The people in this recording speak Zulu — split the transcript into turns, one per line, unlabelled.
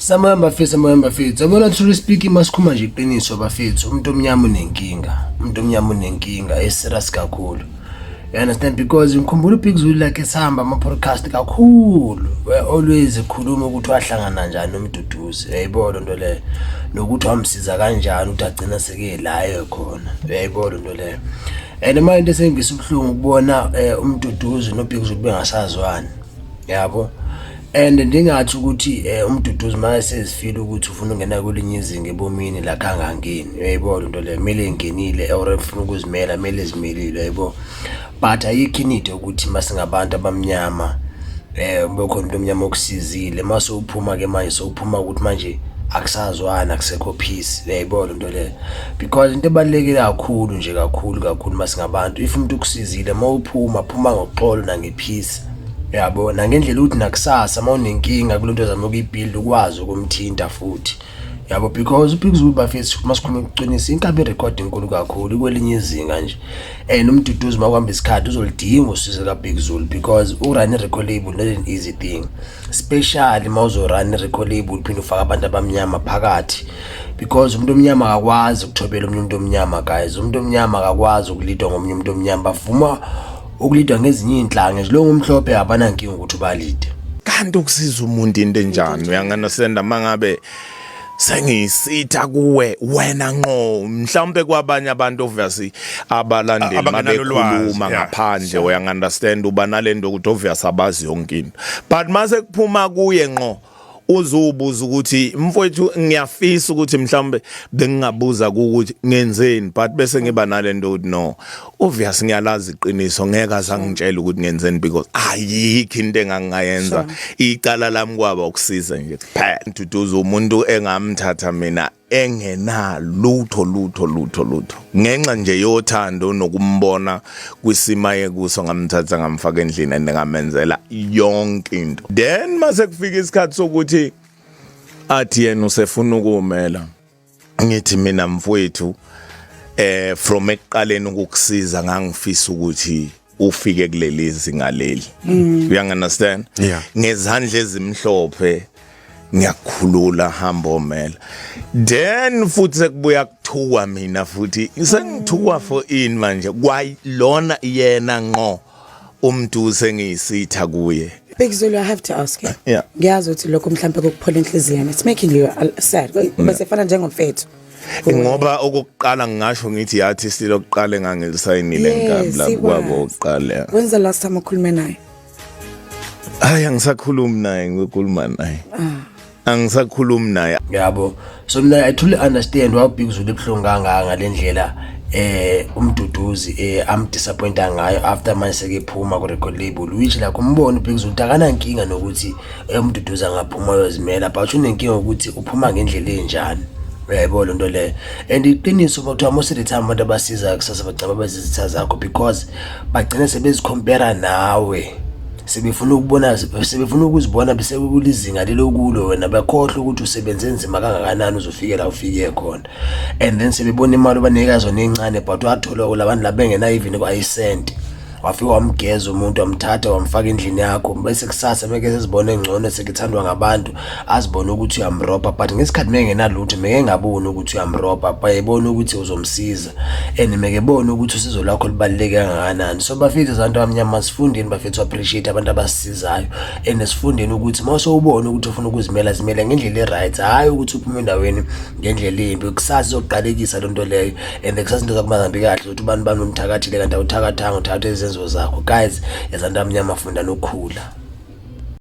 Samoya bafethu, samoya bafethu. Yabona, truly speaking, masikhuluma nje iqiniso bafethu, umuntu omnyama unenkinga. Umuntu omnyama unenkinga eserious kakhulu. You understand, because ngikhumbula uBig Zulu like esihamba ama-podcast kakhulu. We always ekhuluma ukuthi wahlangana njani noMduduzi. Uyayibona into leyo. Nokuthi wamsiza kanjani ukuthi agcina seke la ekhona. Uyayibona into leyo. And manje into esengivisa ubuhlungu ukubona uMduduzi noBig Zulu bengasazwani. Yabo. And ndingathi ukuthi uMduduzi manje sezifile ukuthi ufuna ukungena kwelinye izinga ebomini la khangangeni. Uyayibona into leyo, kumele engenile or efuna ukuzimela, kumele ezimelile, uyayibona. But ayikho i-need ukuthi masingabantu abamnyama ube khona umuntu omnyama okusizile, mase uphuma ke manje sowuphuma ukuthi manje akusazwana, akusekho peace. Uyayibona into leyo, because into ebalulekile kakhulu nje, kakhulu kakhulu, masingabantu, if umuntu ukusizile, mawuphuma, phuma ngoxolo nangepeace, yabo, nangendlela ukuthi nakusasa mawunenkinga kulento ozama ukuyibuild ukwazi ukumthinta futhi, yabo, because uBig Zulu bafethu, masikhuluma iqiniso, Inkabi Record inkulu kakhulu, kwelinye izinga nje, and uMduduzi makuhamba isikhathi uzolidinga usizo kaBig Zulu, because urun i-record label not an easy thing, especially mawuzorun i-record label uphinde ufake abantu abamnyama phakathi, because umuntu omnyama akakwazi ukuthobela omunye umuntu omnyama, guys. Umuntu omnyama akakwazi ukulidwa ngomunye umuntu omnyama. Bavuma ukulidwa ngezinye iy'nhlanga nje, lo ngumhlophe abanankinga ukuthi ubalide.
Kanti ukusiza umuntu into enjani, uyangunderstand? Mangabe sengiyisitha kuwe wena ngqo, mhlawumbe kwabanye abantu obviously abalandeli
abangenalo ulwazi,
mabekhuluma ngaphandle, uyangunderstand, uba nalento ukuthi obvious abazi yonke into, but mase kuphuma kuye ngqo, uzubuza ukuthi mfowethu, ngiyafisa ukuthi mhlawumbe bengingabuza ukuthi ngenzeni, but bese ngiba nalento ukuthi no, obvious ngiyalazi iqiniso, ngeke azangitshela ukuthi ngenzeni because ayikho into engangayenza. Icala lami kwaba ukusiza nje kuphela. Nduduzo umuntu engamthatha mina engenalutho, lutho, lutho, lutho, ngenxa nje yothando nokumbona kwisima yekuso, ngamthatha ngamfaka endlini and ngamenzela yonke into. Then mase kufika isikhathi sokuthi athi yena usefuna ukumela, ngithi mina, mfowethu, from ekuqaleni ukukusiza ngangifisa ukuthi ufike kuleli zinga leli, you understand?
Yeah.
Ngezandla ezimhlophe ngiyakukhulula, hamba omela. Then futhi sekubuya kuthuka mina futhi, sengithuka for in manje kwayilona yena ngqo umuntu sengiyisitha kuye.
Big Zulu, I have to ask you.
Yeah.
Ngiyazi ukuthi lokho mhlawumbe kokuphola inhliziyo and it's making you sad. Bese fana njengomfethu.
Ngoba okokuqala ngingasho ngithi yathi silokuqala engangilisayinile
Yes,
nkabi la
it
kwabo
was.
oqala.
When's the last time ukhulume naye?
Hayi, angisakhulumi naye, ngikhuluma naye. Angisakhulumi naye.
Yabo, so mina I truly understand why Big Zulu ebuhlungu kangaka ngale ndlela uMduduzi amdisappointa ngayo after manje sekephuma ku record label, which like umbona uBig Zulu ukuthi akanankinga nokuthi uMduduzi angaphuma uyozimela, but unenkinga ukuthi uphuma ngendlela enjani, uyayibona lento leyo. And iqiniso kuthiwa most of the time abantu abasizayo kusasa bagcina bezizitha zakho, because bagcina sebezicompare nawe, sebefuna ukubona, sebefuna ukuzibona besekulizinga lelokulo wena, bakhohlwa ukuthi usebenze nzima kangakanani uzofike la ufike khona. And then sebebona imali obanika zona encane, but wathola labantu la bengena even kwayisenti, wafika wamgeza umuntu, wamthatha wamfaka endlini yakho, bese kusasa meke sezibone ngcono, sekuthandwa ngabantu, azibone ukuthi uyamrobha. But ngesikhathi mengenalutho meke ngaboni ukuthi uyamrobha, bayebona ukuthi uzomsiza and meke bona ukuthi usizo lwakho lubaluleke kangakanani. So bafethu, abantu abamnyama, sifundeni bafethu appreciate abantu abasisizayo and sifundeni ukuthi uma sewubona ukuthi ufuna ukuzimela, zimele ngendlela e-right, hhayi ukuthi uphume endaweni ngendlela embi. Kusasa izokuqalekisa loo nto leyo and kusasa into zakho mazihambi kahle, ukuthi ubani bani umthakathile, kanti awuthakathanga, uthakathe izenzo zakho. Guys, ezantu abamnyama, fundani ukukhula.